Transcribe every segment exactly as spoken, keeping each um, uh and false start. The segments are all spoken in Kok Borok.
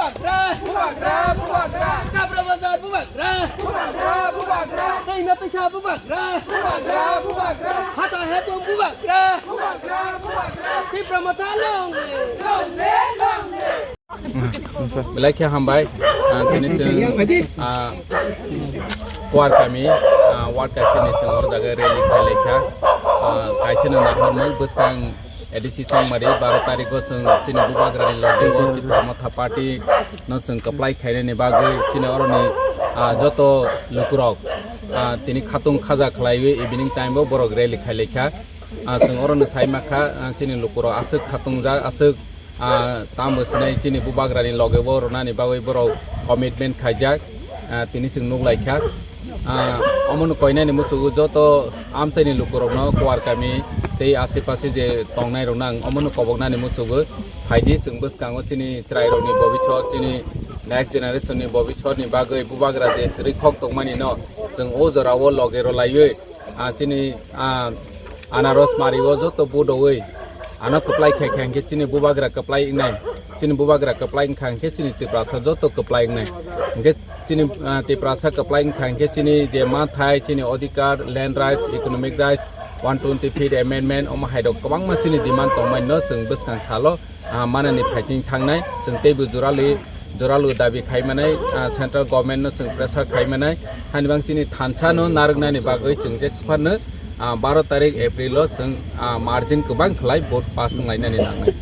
Bubagra! Bubagra! Bubagra! Kabra bazar bubagra! Bubagra! Bubagra! Saima tisa bubagra! Bubagra! Bubagra! Hata hepung bubagra! Bubagra! Bubagra! Tipra motha long live! Long live! Long live! Belai khe hambai, ah, tini chwng, ah, Kuar kami, ah, ward kaisa ni chwng oro jaga rally khai lai kha. Ah, kaisa no nahormung bwskang A D C Chongmari baro tarikh o chwng chini bubagrani loge o Tipra Motha Party no chwng kwplai khainani bagwi chini oroni, ah, joto lukurok, ah, tini khatung khaja khlaiwi evening time o borok rally khai lai kha. Ah, chwng oro no sai ma kha, ah, chini lukurok aswk khatungjak, aswk, ah, tamo swnai chini bubagrani loge bo rwnani bagwi borok commitment khaijak, ah, tini chwng nuk lai kha. Ah, omono koinani muchungo joto amchaini lukurokno Kuar kami tei ase pase je tongnai rokno ang omono koboknani muchungo phaidi chwng bwskango chini chwrairokni bobiswt, chini next generation ni bobiswt ni bagwi bubagra je chwrwi khok tongmani no chwng o jorao loge rwlaiwi, ah, chini, ah, anaros mari o joto budowi ano kwplai khai kha hinkhe chini bubagra kwplai wngnai, chini bubagra kwplai wngkha hinkhe chini Tiprasa joto kwplai wngnai. Hinkhe chini, ah, Tiprasa kwplai wngkha hinkhe chini je ma thai chini odhikar, land rights, economic rights, one twenty fifth amendment, omo hai rok kwbangma chini demand tongmani no chwng bwskang salo, ah, manani phaiching thangnai, chwng teibo jorali, joralo dabi khai manai, ah, central government no chwng pressure khai manai, hani bang chini thansa no narwknani bagwi chwng je phano, ah, baro tarik April o chwng, ah, margin kwbang khlai vote pass wnglainani nangnai.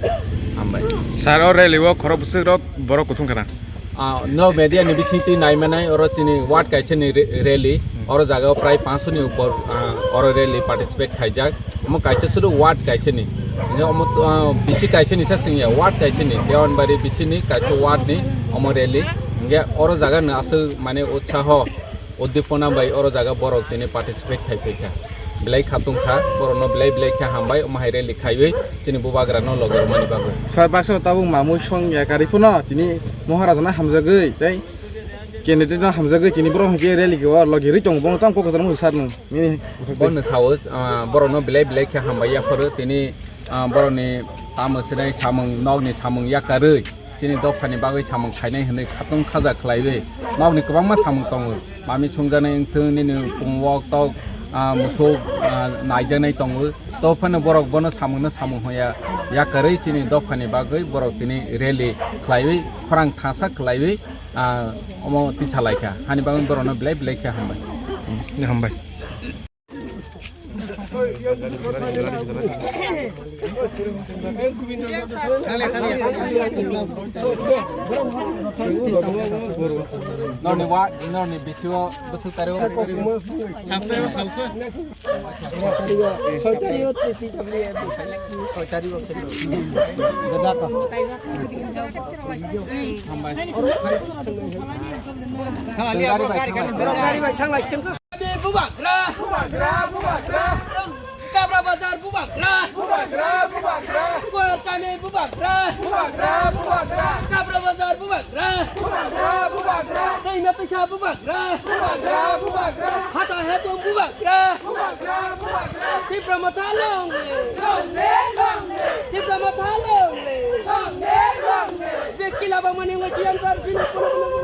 Hambai. Sir, o rally o khorok bwswk rok borok kuthum khana? Ah, no media ni bisingtwi nai manai, oro chini ward kaisa ni re-, rally, oro jaga o prai pangsho ni upor, ah, oro rally participate khaijak. Omo kaisa chwrwk ward kaisa ni. Hingke omo, ah, bisi kaisa ni sa singya, ward kaisa ni. Dewanbari bisi ni kaisa ward ni omo rally. Hingke oro jaga no aswk mane utsaho, uddipona bai oro jaga borok tini participate khai phaikha. Belai khatung kha, borok no belai belai khe hambai, omo hai rally khaiwi chini bubagra no loge rwmani bagwi. Sir, baksa tabuk mamui song ya kari phano tini Maharaja no hamjagwi tei candidate no hamjagwi tini borok hingke rally o logi rwi tongo, bono tamo kok kwcharo sir nung nini. Bono sao, ah, borok no belai belai khe hambai yapharo tini, ah, borok ni tamo sinai samung, nok ni samung yakarwi chini dopha ni bagwi samung khainai hinwi khatung khaja khlaiwi nok ni kwbangma samung tongo, mami sungjaknai wngthung nini pung wok tok, ah, musuk, ah, naijaknai tongo, to phano borok bono samung no samung hwnya yakarwi chini dopha ni bagwi borok tini rally khlaiwi khorang thangsa khlaiwi. Ah, omo tisa lai kha. Hani bagwi borokno belai belai khe hambai. Hmm, hambai. Norni wa, norni bisio bwswk tario. Bubagra. Bubagra, bubagra. Kabra bazar bubagra. Bubagra, bubagra. Kuar kami bubagra. Bubagra, bubagra. Kabra bazar bubagra. Bubagra, bubagra. Saima tisa bubagra. Bubagra, bubagra. Hata hepung bubagra. Bubagra, bubagra. Tipra motha long live. Long live, long live. Tipra motha long live. Long live, long live. Bekila bangmani wasiyan tar bini kono kono.